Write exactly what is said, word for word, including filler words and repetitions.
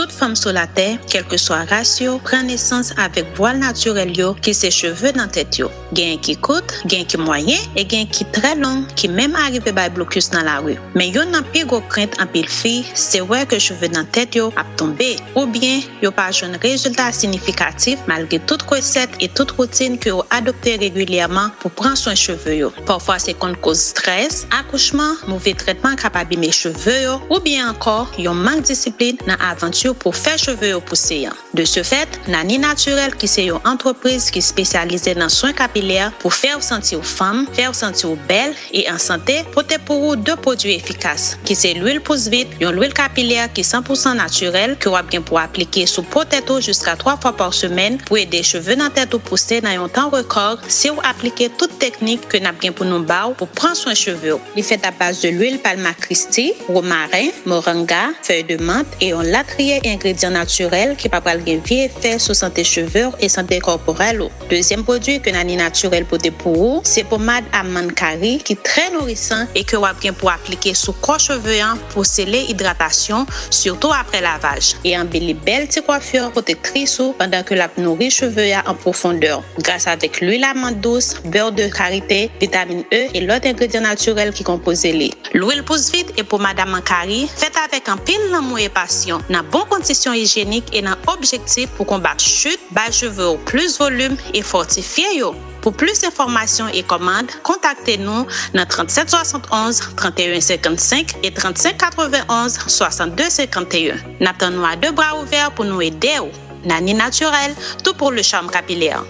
Tout fanm sou latè, kèlkeswa ras yo, pran nesans avèk vwal natirèl yo ki se cheve nan tèt yo. Genyen ki kout, genyen ki mwayen e genyen ki trè long ki menm arive bay blokis nan lari. Men youn nan pi gwo krent anpil fi se wè ke cheve nan tèt yo ap tonbe oubyen yo pa jwenn rezilta siyifikatif malgre tout resèt e tout woutin ke yo adopte regilyèman pou pran swen cheve yo. Pafwa se konn koz strès, akouchman, move trètman k ap abime cheve yo oubyen ankò yon mank disiplin nan avanti pou fè cheve yo pouse an. De ce fait, Nani Naturel ki se yon antrepriz ki espesyalize nan swen kapilè pou fè w santi w fanm, fè w santi w bèl e an sante, pote pou ou de pwodui efikas ki se lwil pous vit, yon lwil kapilè ki san pou san natirèl ke w ap gen pou aplike sou po tèt ou jiska twa fwa pa semèn pou ede cheve nan tèt ou pouse nan yon tan rekò si w aplike tout teknik ke n ap gen pou nou ba w pou pran swen cheve w. Li fèt a baz de lwil palma Christi, womaren, moranga, fèy de mant e yon latriye engredyan natirèl ki pa pral gen vye efè sou sante cheve w e sante kòporèl ou. Dezyèm pwodui ke Nani Naturel pote pou ou se pomad amann kari ki trè nourisan e ke w ap gen pou aplike sou kò cheve an pou sele idratasyon, sitou apre lavaj, e anbeli bèl ti kwafi pwotektris ou pandan ke l ap nouri cheve a an pwofondè. Gras avèk lwil amann dous, bè de karite, vitamin E e lòt engredyan natirèl ki konpoze li. Lwil pous vit e pomad amann kari fèt avèk anpil lanmou e pasyon, nan bon kondisyon ijyenik e nan objektif pou konbat chit, bay cheve w plis volim e fòtifye yo. Pou plis enfòmasyon e kòmand, kontakte nou nan trant sèt swasant onz, trant et un cinquante-cinq e trant senk katrevenn onz, swasant de senkanteyen. N ap tann nou a de bra ouvè pou nou ede w. Nani Naturel, tout pour le charme capillaire.